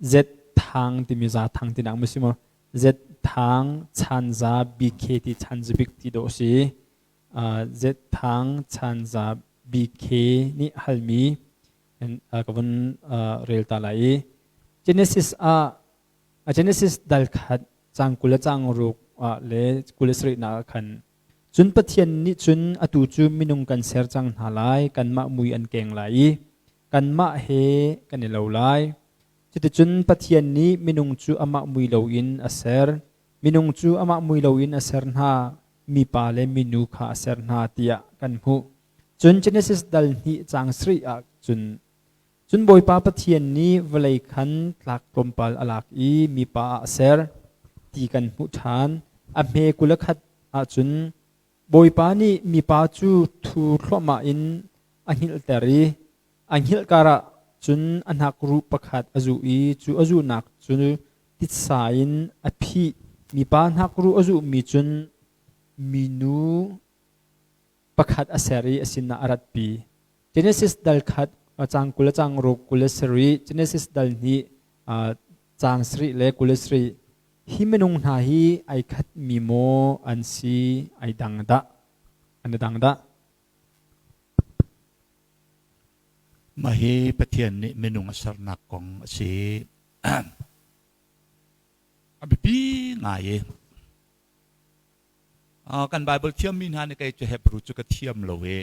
Z Thang timi Za Thang tinak maw si maw? Z Thang Chanza BK ti Chanzabik ti dawh si. Z Thang Chanza BK nih halmi ka vun rel ta lai i Genesis ah Genesis dal khat cang 20 le cang ruk le 27 nak ah khan cun Pathian nih cun atu cu minung kan ser cang hna lai, kanmah mui an keng lai i kanmah he kan i lo lai. Cuticun Pathian nih minung cu amah mui loin a ser, minung cu amah mui loin a ser hna, mipa le minu kha a ser hna tiah kan hmuh. Cun Genesis dal hnih caang sarih ah cun Cun Bawipa Pathian nih vawlei khan tlak tlawmpal a lak i mipa ah a ser ti kan hmuh ṭhan. A hme 21 ahcun Bawipa nih mipa cu thu thluahmah in a hngilhter i a hngilh karah cun a hnakruh pakhat a zuh i cu a zuhnak cu titsa in a phih. Mipa hnakruh a zuhmi cun minu pakhat a ser i a sinah a ratpi. Genesis dal khat caang 20 le caang ruk 27, Genesis dal hnih caang sarih le 27. Hi minung hna hi ai khat mi maw an si, ai dang dah? An i dang dah? Mah hi Pathian nih minung a sernak kong a si. A biapi ngai i Kan Baibal thiammi hna nih kei cu Hebrew cu ka thiam lo i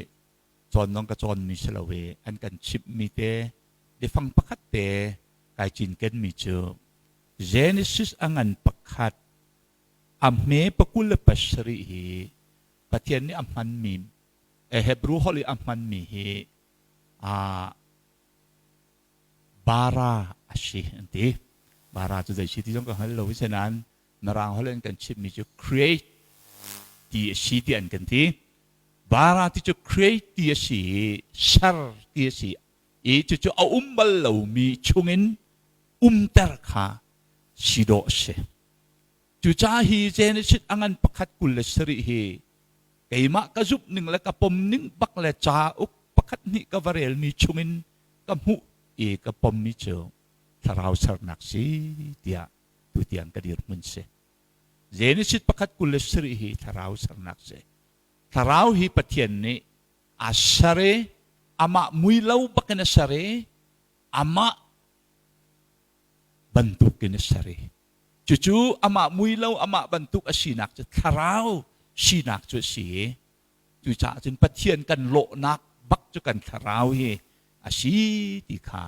cawn zong ka cawnmi si lo i an kan chimhmi te biafang pakhat te kai cinkenmi cu Genesis a ngan pakhat a hme pakul le pasarih hi Pathian nih a hmanmi Hebrew holh i a hmanmi hi bara a si an ti. Bara cu zei si ti zong ka hngal lo i senain Mirang holh in kan chimmi cu create ti a si ti an kan ti. Bara ti cu create ti a si i ser ti a si i cucu a um bal lomi chungin umter kha si dawh a si. Cucaah hi Genesis a ngan pakhat 27 hi keimah ka zumh ning le ka pom ning bak le cauk pakhat hnih ka va relmi chungin ka hmuh i ka pommi cu thlarau sernak si tiah tutiang ka dirhmun si. Genesis pakhat 27 hi thlarau sernak si. Thlarau hi Pathian nih a ser i amah mui lo bakin a ser i amah bantukin a ser i cucu amah mui lo amah bantuk a sinak cu thlarau sinak cu a si i cucaah cun Pathian kan lawhnak bak cu kan thlarau hi a si ti kha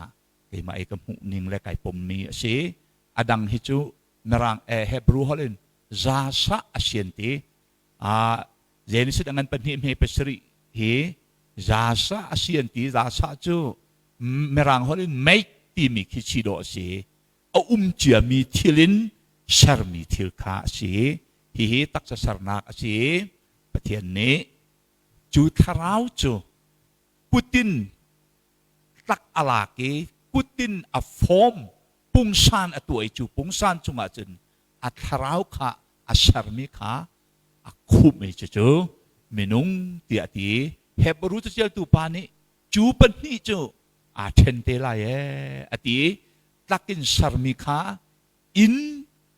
keimah i ka hmuh ning le kai pommi a si. A dang hi cu Mirang Hebrew holh in zasa a sian ti. Genesis a ngan pahnih hme pasarih hi zasa a sian ti. Zasa cu Mirang holh in make timi khi chi dawh a si. A um ciami thil in sermi thil kha a si. Hihi taksa sernak a si. Pathian nih cu thlarau cu kutin tlak a lak i kutin a form pungsan a tuah i cu pungsan cungah cun a thlarau kha a sermi kha a khumh i cucu minung tiah a ti. Hebrew caṭialtu pa nih cu pahnih cu aa ṭhen te lai ee a ti i tlak in sermi kha inn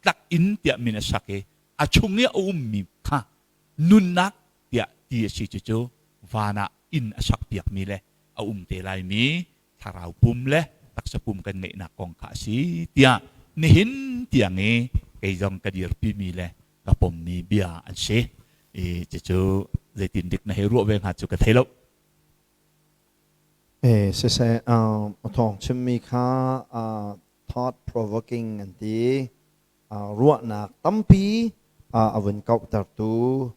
tlak inn tiah min a sak i a chung i a ummi kha nunnak tiah ti a si. Cucu van ah inn a sakpiakmi le a um te laimi thlarau pum le taksa pum kan ngeihnak kong kha a si tiah nihin tiang i kei zong ka dirpimi le ka pommi bia an si. I cucu zeitin dik na hei ruah ve hnga cu ka thei lo. Siseh, a thawng chimmi kha thought provoking an ti. Ruahnak tampi a vun kauhtertu,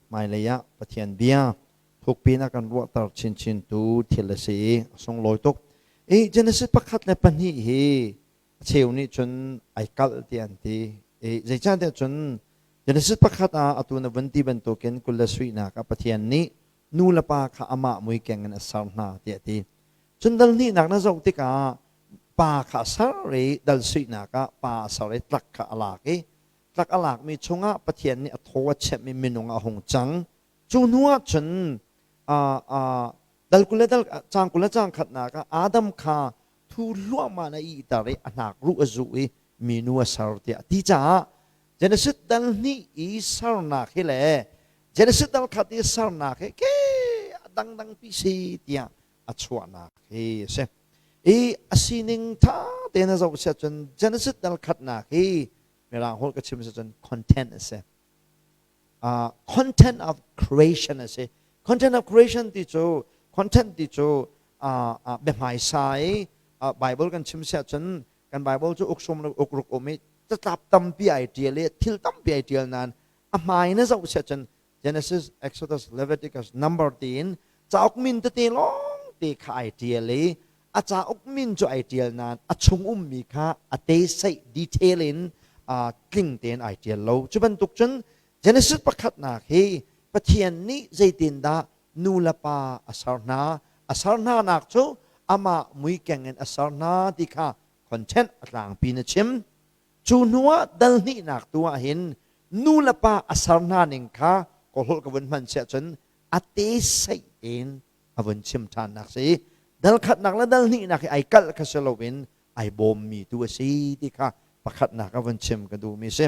hmailei ah Pathian bia thukpi in a kan ruahter chinchintu thil a si i a sunglawi tuk. I Genesis pakhat le pahnih hi a cheu nih cun ai kalh ti an ti. I zeicahtiah cun Genesis pakhat ah atu na vun ti bantukin kul le suihnak ah Pathian nih nu le pa kha amah mui keng in a ser hna tiah a ti. Cun dal hnihnak na zoh tikah pa kha a ser i dal suihnak ah pa a ser i tlak kha a lak i tlak a lakmi chungah Pathian nih a thaw a chemh i minung a hung cang. Cu hnu ah cun dal 20 le dal caang 20 le caang khatnak ah Adam kha thu hluahmah in a ihter i a hnak ruh a zuh i. minu a ser tiah a ti caah Genesis dal hnih i sernak hi le Genesis dal khat i sernak hi ke a dangdang pi si tiah a chuahnak hi a si. I a sining tha tein a zoh siah cun Genesis dal khatnak hi Mirang holh ka chim si cun content a si. Content of creation a si. Content of creation ti cu content ti cu biahmaisa i Bible kan chim siah cun kan Bible cu uk sum le uk ruk um i catlap tampi ai ṭial i thil tampi ai ṭial nain a hmai na zoh siah cun Genesis, Exodus, Leviticus, Number tiin cauk min tete lawng te kha ai ṭial i a cauk min cu ai ṭial nain a chung ummi kha a teseih detail in tling tein ai ṭial lo. Cu bantuk cun Genesis pakhatnak hi Pathian nih zeitindah nu le pa a ser hna, a ser hna nak cu amah muikeng in a ser hna ti kha content a tlangpi na chim. Cu hnuah dal hnihnak tu ah hin nu le pa a ser hna ning kha kawlholh ka vun hman siah cun a te seih tein a vun chim ṭhannak si. Dal khatnak le dal hnihnak hi ai kalh kha si loin ai bawmmi tu a si ti kha pakhatnak a vun chim ka duhmi si.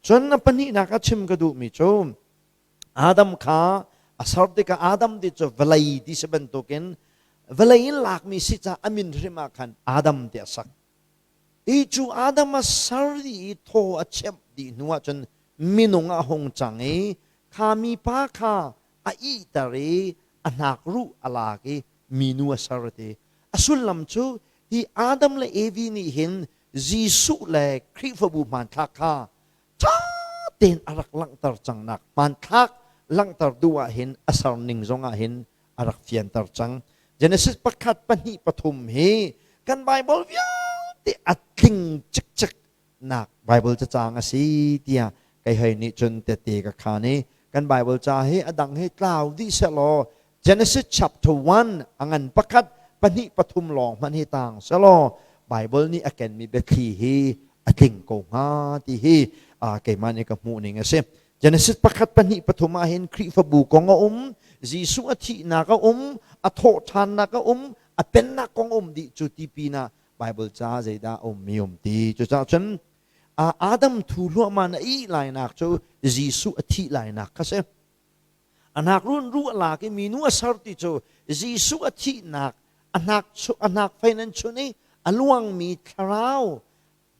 Cun a pahnihnak a chim ka duhmi cu Adam kha a ser tikah Adam ti cu vawlei ti si bantukin vawlei in lakmi si caah a min hrim ah khan Adam tiah a sak. Hi cu Adam a ser dih i thaw a chemh dih hnu ahcun minung a hung cang i kha mipa kha a ihter i a hnakruh a lak i minu a ser ti. A sullam cu hi Adam le Evi nih hin Jesuh le Khrihfabu hmanthlak kha ṭha tein a rak langhter cangnak hmanthlak langhter duh ah hin a ser ning zong ah hin a rak fianter cang. Genesis pakhat pahnih pathum hi kan Bible vialte a tling cikcek nak Bible cacang a si tiah kei hei nih cun tette ka khan i kan Bible ca hi a dang hi tlau dih sehlaw Genesis chapter 1 a ngan pakhat pahnih pathum lawng hmanh hi tang selaw Bible nih a kenmi biathli hi a tling ko hnga ti hi keimah nih ka hmuh ning a si. Genesis pakhat pahnih pathum ah hin Khrihfabu kong a um, Jesuh a thihnak a um, a thawhṭhannak a um, a pennak kong a um dih cu ti pinah Bible ca zeidah a ummi um ti. Cucaah cun Adam thu hluahmah na ih lainak cu Jesuh a thih lainak kha si. A hnakrun ruh a lak i minu a ser ti cu Jesuh a thihnak a hnak a hnak fein an chun i a luangmi thlarau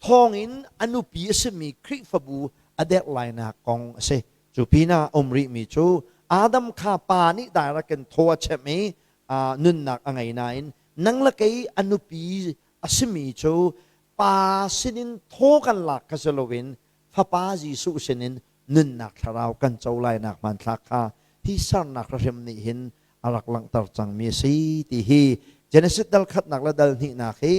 thawngin a nupi a simi Khrihfabu a derh lainak kong a si. Cu pinah a um rihmi cu Adam kha pa nih direct in thaw a chemh i nunnak a ngei nain nang le kei a nupi a simi cu pa sinin thaw kan lak kha si loin Fapa Jesuh sinin nunnak thlarau kan co lainak hmanthlak kha hi sernak hrim nih hin a rak langhter cangmi a si ti hi Genesis dal khatnak le dal hnihnak hi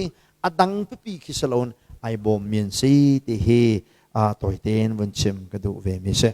a dang pipi khi si loin ai bawmmi an si ti hi tawitein vun chim ka duh ve mi si.